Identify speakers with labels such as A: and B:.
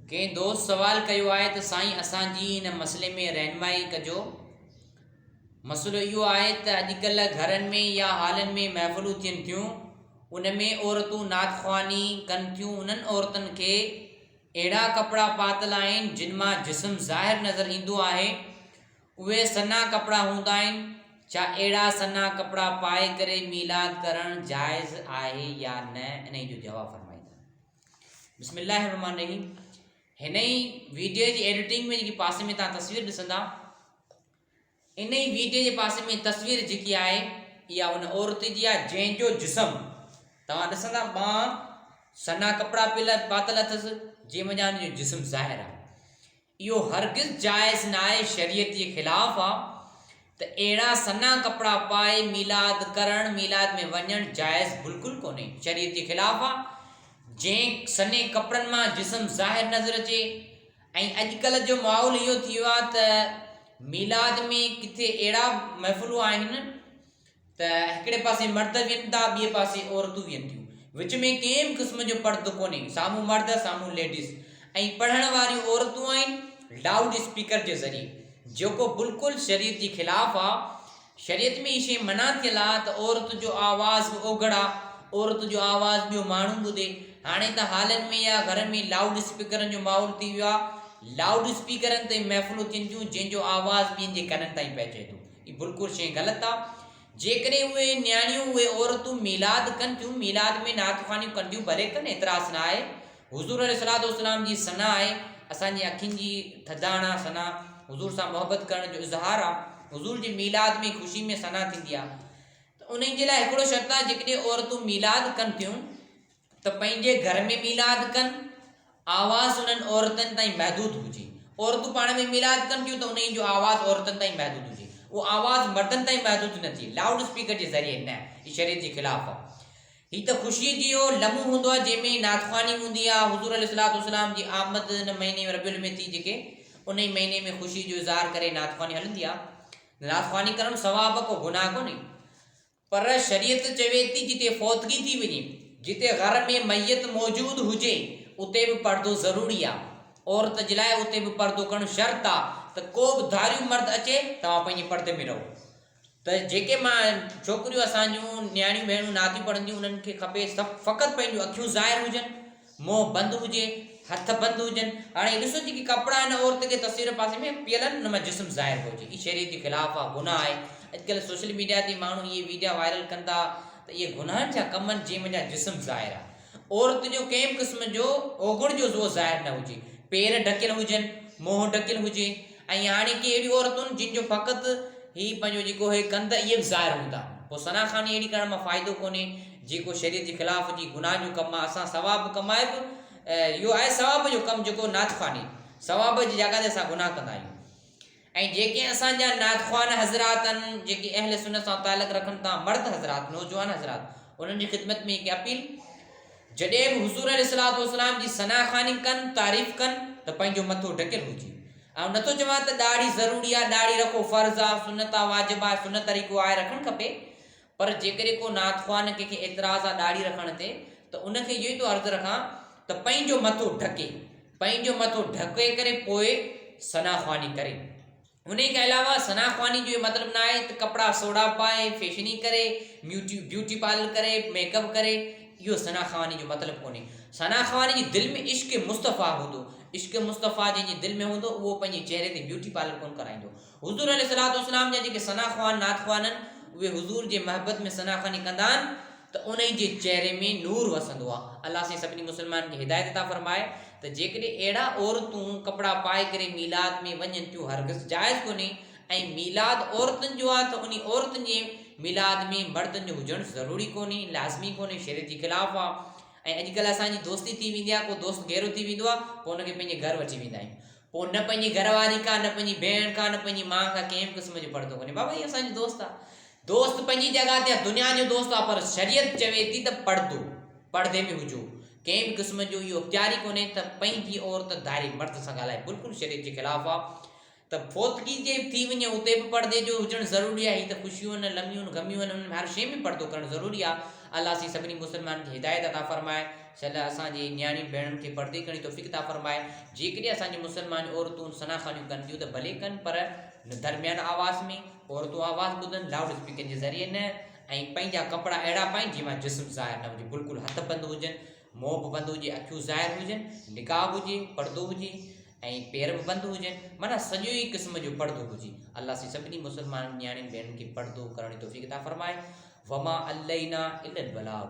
A: ڪنهن دوست سوال ڪيو آهي ته سائين اسان جي ان مسئلي ۾ رهنمائي ڪجو. مسئلو اهو آهي ته اڄڪلهه گهرن ۾ يا هالن ۾ محفلون ٿين ٿيون ان ۾ عورتون نعت خواني ڪن ٿيون انهن عورتن کي اهڙا ڪپڙا پاتل آهن جن مان جسم ظاهر نظر ايندو آهي اهي سنها ڪپڙا هوندا آهن ڇا اهڙا سنها ڪپڙا پائي ڪري ميلاد ڪرڻ جائز آهي يا نه انهي جو جواب فرمائيندا. بسم الله الرحمن الرحيم هن ئي ويڊيو جي ايڊيٽنگ ۾ جيڪي پاسي ۾ تان تصوير ڏسندا ان ئي ويڊيو جي پاسي ۾ تصوير جيڪي آهي اها ان عورت جي آهي جنهن جو جسم توهان ڏسندا ٻانهن سنا ڪپڙا پيل پاتل اٿس جنهن منجهان ان جو جسم ظاهر آهي اهو هرگز جائز ناهي شريعت جي خلاف آ ته اهڙا سنها ڪپڙا پائي ميلاد ڪرڻ ميلاد ۾ وڃڻ جائز بلڪل ڪونهي شريعت جي خلاف آ جنهن سنهي ڪپڙن مان جسم ظاهر نظر اچي ۽ اڄڪلهه جو ماحول اهو ٿي ويو آ ته ميلاد ۾ ڪٿي اهڙا محفلون آهن ته هڪڙي پاسي مرد ويهن ٿا ٻئي پاسي عورتون ويهن ٿيون وچ ۾ ڪنهن به قسم جو پردو ڪونهي سامهون مرد سامهون ليڊيز ۽ پڙهڻ واريون عورتون آهن لائوڊ اسپيڪر جي ذريعي جيڪو بلڪل شريعت جي خلاف آ شريعت ۾ هي شيء منع ٿيل آ ته عورت جو آواز به اوگهڙ آ عورت جو آواز ٻيو ماڻهو ٻڌي هاڻي ته هالن ۾ يا گهرن ۾ لائوڊ اسپيڪرن جو ماحول ٿي ويو آ لائوڊ اسپيڪرن تي محفلون ٿين ٿيون جنهن جو آواز ٻين جي ڪنن تائين پهچي ٿو هي بلڪل شيء غلط آ. جيڪڏهن اهي نياڻيون اهي عورتون ميلاد ڪن ٿيون ميلاد ۾ نعت خوانيون ڪن ٿيون ڀلي ڪن اعتراض نه آهي حضور عليه الصلوة والسلام جي ثنا آهي اسان جي اکين جي ٿڌاڻ آ ثنا حضور سان محبت ڪرڻ جو اظهار آ حضور جي ميلاد ۾ خوشي ۾ ثنا ٿيندي آ ته انهي جي لاء هڪڙو شرط آ جيڪڏهن عورتون ميلاد ڪن ٿيون ته پنهنجي گهر ۾ ميلاد ڪن، آواز انهن عورتن تائين محدود هجي. عورتون پاڻ ۾ ميلاد ڪن ٿيون ته انهن جو آواز عورتن تائين محدود هجي. اهو آواز مردن تائين محدود نه ٿئي، لائوڊ اسپيڪر جي ذريعي نه، هي شريعت جي خلاف آهي. هي ته خوشيء جو لمحو هوندو آهي جنهن ۾ نعت خواني هوندي آهي، حضور عليه الصلوة والسلام جي آمد ان مهيني ربيع الاول ۾ ٿي جيڪي انهي مهيني ۾ خوشيء جو اظهار ڪري نعت خواني هلندي آهي. نعت خواني ڪرڻ ثواب ڪو گناهه ڪونهي. پر شريعت چوي ٿي جتي فوتگي ٿي وڃي، جتي گهر ۾ ميت موجود هجي، اتي به پردو ضروري آ. عورت جي لاء اتي به پردو ڪرڻ شرط آ ته ڪو به ڌاريون مرد اچي توهان پنهنجي پردي ۾ رهو. ته جيڪي مان ڇوڪريون اسان جون نياڻيون ڀيڻون نعتيون پڙهنديون انهن کي کپي فقط پنهنجون اکيون ظاهر هجن. منهن بند هجي، هٿ بند هجن. هاڻي هي ڏسو جيڪي ڪپڙا هن عورت کي تصوير پاسي ۾ پيل آهن ان مان جسم ظاهر پيو هجي. هي شريعت جي خلاف آهي، گناهه آهي. اڄڪلهه سوشل ميڊيا تي ماڻهو اهي ويڊيا وائرل ڪن ٿا ته اهي گناهن جا ڪم آهن جنهن منجهان جسم ظاهر آهي. عورت جو ڪنهن به قسم جو اوگڻ جو عضوو ظاهر نه هجي. پير ڍڪيل هجن، منهن ڍڪيل هجي ۽ هاڻي ڪي اهڙيون عورتون جن جو فقط هي پنهنجو جيڪو هي ڪنڌ اهي به ظاهر هوندا. پوء ثنا خواني اهڙي ڪرڻ مان فائدو ڪونهي. جيڪو شريعت جي خلاف هجي گناهه جو ڪم آهي اسان ثواب ڪمائي به اهو آهي ثواب جو ڪم جيڪو نعت خواني ثواب جي جڳهه تي اسان گناهه ڪندا آهيون ۽ جيڪي اسان جا نعت خوان حضرات آهن جيڪي اهل سنت سان تعلق رکن ٿا مرد حضرات نوجوان حضرات انهن جي خدمت ۾ هڪ اپيل جڏهن به حضور عليه الصلوة والسلام جي ثنا خواني ڪن تعريف ڪن ته پنهنجو مٿو ڍڪيل هجي آئون نٿو چوان ته ڏاڙهي ضروري آهي ڏاڙهي رکو فرض آهي سنت آهي واجب آهي سنت طريقو آهي رکڻ کپي پر جيڪڏهن ڪو نعت خوان ڪنهن کي اعتراض آ ڏاڙهي رکڻ تي ته ان کي اهو ئي ٿو عرض رکان ته پنهنجو مٿو ڍڪي، پنهنجو مٿو ڍڪي ڪري پوء ثنا خواني ڪري. انهي کان علاوه ثنا خواني جو اهو مطلب نه آهي ته ڪپڙا سوڙها پائي، فيشني ڪري، ميوٽي بيوٽي پارلر ڪري، ميڪ اپ ڪري، اهو ثنا خواني جو مطلب ڪونهي. ثنا خواني جي دل ۾ عشق مصطفيٰ هوندو، عشق مصطفيٰ جنهن جي دل ۾ هوندو اهو پنهنجي چهري تي بيوٽي پارلر ڪونه ڪرائيندو. حضور عليه الصلوة والسلام جا جيڪي ثنا خوان نعت خوان آهن اهي حضور جي محبت ۾ ثنا خواني ڪندا آهن ته انهي جي چهري ۾ نور وسندو آهي الله سائين سڀني مسلمانن کي هدايت عطا فرمائي ته جيڪڏهن اهڙا عورتون ڪپڙا پائي ڪري ميلاد ۾ وڃن ٿيون هرگز جائز ڪونهي ۽ ميلاد عورتن جو آهي ته انهي عورتن جي ميلاد ۾ مردن جو هجڻ ضروري ڪونهي لازمي ڪونهي شريعت جي خلاف آهي ۽ اڄڪلهه اسان جي دوستي ٿي ويندي آهي ڪو دوست گهرو ٿي ويندو آهي پوء ان کي پنهنجي گهر وٺي ويندا آهيون پوء نه پنهنجي گهر واري کان، نه پنهنجي ڀيڻ کان، نه پنهنجي ماء کان ڪنهن به قسم جو پردو ڪونهي. بابا هي اسان جو دوست آ. دوست پنهنجي جڳهه تي آ، دنيا جو دوست آ پر شريعت چوي ٿي ته پردو، پردي ۾ هجو. ڪنهن به قسم جو اهو اختيار ئي ڪونهي ته پنهنجي عورت ڌاري مرد سان ڳالهائي. بلڪل شريعت جي خلاف آ ته فوتگي جي ٿي وڃي اتي به پردي جو هجڻ ضروري آ. هي ته خوشيون آهن، لميون آهن، غميون آهن، انهن ۾ هر شيء ۾ پردو ڪرڻ ضروري آ. الله سائين سڀني مسلمانن کي هدايت عطا فرمائي. شل اسان جي نياڻين ڀيڻن کي پردي ڪرڻ جي توفيق عطا فرمائي. جيڪڏهن اسان جون مسلمان عورتون ثنا خوانيون ڪن ٿيون ته ڀلي ڪن پر درميان آواز ۾ عورتون آواز ٻڌن لائوڊ اسپيڪر جي ذريعي نه ۽ پنهنجا ڪپڙا اهڙا پائين جنهن مان جسم ظاهر نه هجي بلڪل هٿ بند هجن منهن به بند هجي اکيون ظاهر هجن نقاب هجي پردو هجي ۽ پير به بند هجن معنيٰ سڄو ئي قسم جو پردو هجي الله سائين سڀني مسلمانن نياڻين ڀيڻن کي پردو ڪرڻ جي توفيق عطا فرمائي وما علينا الا البلاغ.